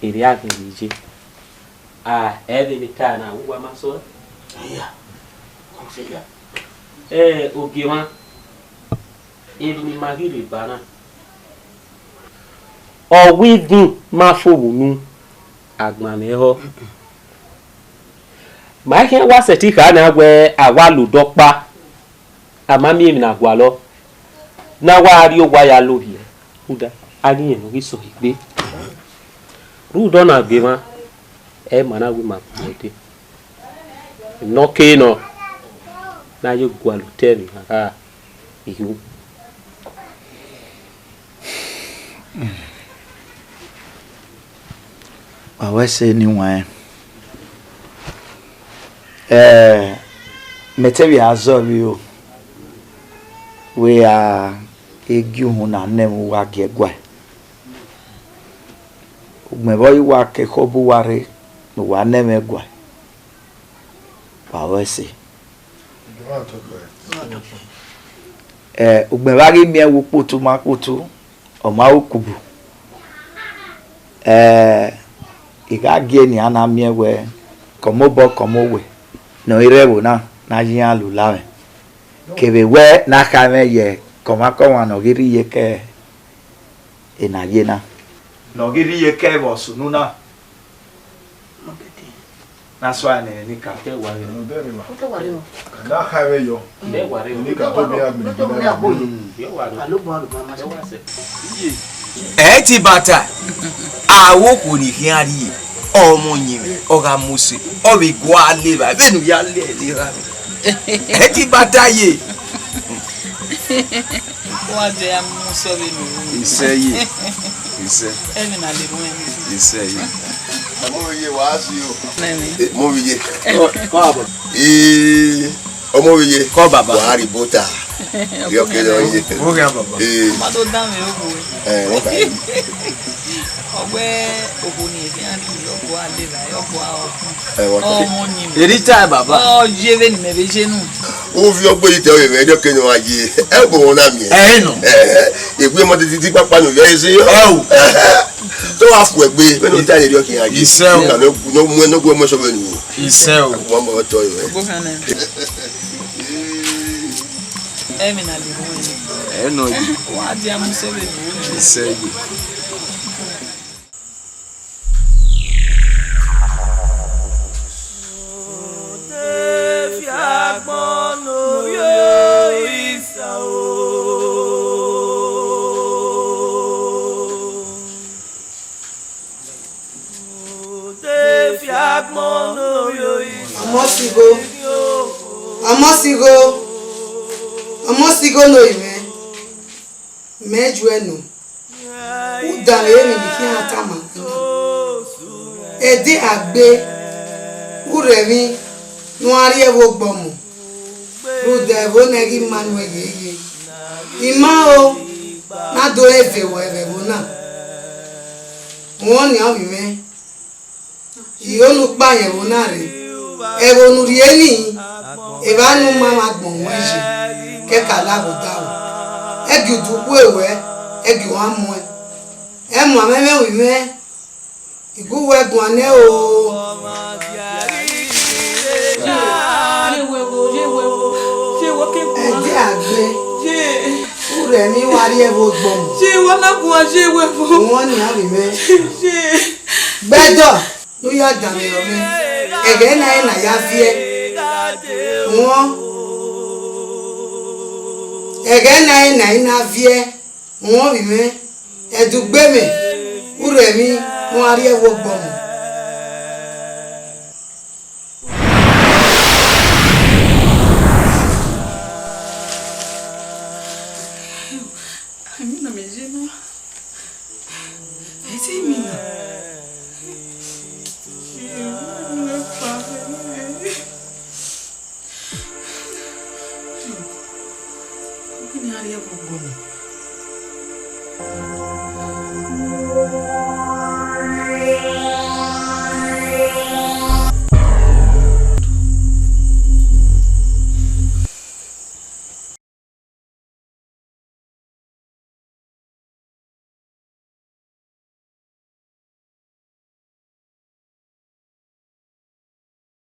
erriọ a ghẹ vbe ye. A, ẹ vbe ne ta na, uwa ma sẹ ọe. Iya, ọ sẹ ya. Ẹ, Ogiemwa. Emwi ne ima ghi rre ba na, ọ wẹ ivin ma fo vbe unu, agbọn mwẹ họ. Ma i khian wa sẹtin kha na wẹ a wa la odọ ọkpa, a ma miẹn emwi ne a gualọ, ne a wa rrie owa ya lo rhiẹ, rhunmwuda a ghi rẹn ne ọ ghi sẹ ọre egbe. Rhunmwuda ọna gbe emwa, ẹ ma na wẹ ima gu ẹre dee. Emwi ne ọ kere nọ, ne a ye gualọ otọ emwi gha gha. Iyo. Wa wẹ ẹse ne I wanrẹn. Ẹ, mẹ te vbe a zọ vbe iro, wẹ a i gie uhunmwu na nẹ mwẹ uwa gie ẹguae. Ugbẹn vbe ọ i wa ke ekhọe bu uwa rre ne uwa nẹ mwẹ ẹguae, wa wẹ ẹse. Ẹ, ugbẹn vbe a ghi miẹn wẹ ukpotu ma kpotu, ọ ma ru ukubu. Ẹ, I gha gie nian na miẹn wẹ, kọmọ obọ kọmọ owẹ ne ọ i rre ẹvbo na, ne a ya iran la ula mwẹ. Kevbe wẹ ne a kha mwẹ ye kọmwakọmwa ne ọ ghi rhie iyeke ena ye na. Ne ọ ghi rhie iyeke vbe ọ sunu na. Na suẹn nẹ, enikaro. Te wa rre. Na kha mwẹ yọ. Te wa rre. Enikaro to miẹn agbọn. Ye wa rre. Ẹ i te bata, a wo okhuo ni khian rrie, ọmọ ọyẹnmwẹ, ọ gha mu ose, ọ vbe gua leva, vbene u ya le leva. Ẹ i te bata ye. Wa dẹ ya mu ose vbene u ru. Isẹ ye. Isẹ. Ẹmwẹ na le ruẹn. Isẹ ye. Ọmọ vbe ye, wa si o. Nẹmẹ. Eh, ọmọ vbe ye. Kọ, kọ abọ. Ee, ọmọ vbe ye. Kọ baba. Wa rhie bota. Yọ kẹ lọ ye. Mo gha baba. Ee. Ma do dan mwẹ ogo. Eh, wọ́n kà í. Ọgbẹ ogo ni ẹgbẹ ani yọ gua leva, yọ gua ọkun. Eh, wọ́n kà í. Ọmọ ni. Eri ta baba. Ọ ye vbene mẹ vbe ye nu. Ovbi ọgbe yi te ọvbe mwẹ, ẹdẹ ọke ne ọ gha ye. Ẹ, obọ wọn na miẹn. Ẹ, ẹ nọ. Ẹ, egbe ọmọ titi kpakpa ne ovbi ẹre zẹ yọ. Ẹ o. Ẹ, te ọ gha fu ẹgbe, vbene ọ ta ne erriọ khian ye. Isẹ o. Ka nọ, nọ mu, nọ gu ọmọ sọvbẹ nu. Isẹ o. Ọmọ ọtọ yọ. Ẹmwẹ na le ru ẹre. Ẹ nọ yi. Wa dia mu sẹ vbe nu. Isẹ yi. Ọmọ sigho, ọmọ sigho, ọmọ sigho ne orinmwẹ, mẹ ju ẹe nọ. U danmwehọ emwi ne I khian tama na. Ẹdẹ a gbe, u rre emwi ne u gha rrie ẹvbo gbe ọmọ, rhunmwuda ẹvbo na i ghi ma nuẹn yeye. I ma o, ne a do re ve ruẹ vbe ẹvbo na. Rẹn ọnii, ovbi mwẹ, I ho ne u kpa ye ẹvbo na rre. Ẹvbo ne u rhie nii, evba ne u ma mwẹ agbọn ruẹn ye, kẹka la vbe odaro. Ẹgie udu khuẹ ruẹ, ẹgie u gha muẹn. Ẹ muamwa mwẹ, ovbi mwẹ, I gu uwẹ guan nẹ o. Ẹdẹ a gbe, u rre emwi, wa rrie ẹvbo gbe ọmọ. Rẹn ọnii, ovbi mwẹ. Gbẹdọ ne u ya danmwehọ mwẹ, ẹghẹ na ẹre ne a ya viẹ. Rẹn, ẹghẹ na ẹre ne a i na viẹ. Rẹn, ovbi mwẹ, ẹdẹ u gbe mwẹ, u rre emwi, ne u gha rrie ẹvbo gbe ọmọ. Emwi na mẹ ye na. Ẹ i te emwi na. Vbene a rrie ẹvbo gbe ọmọ.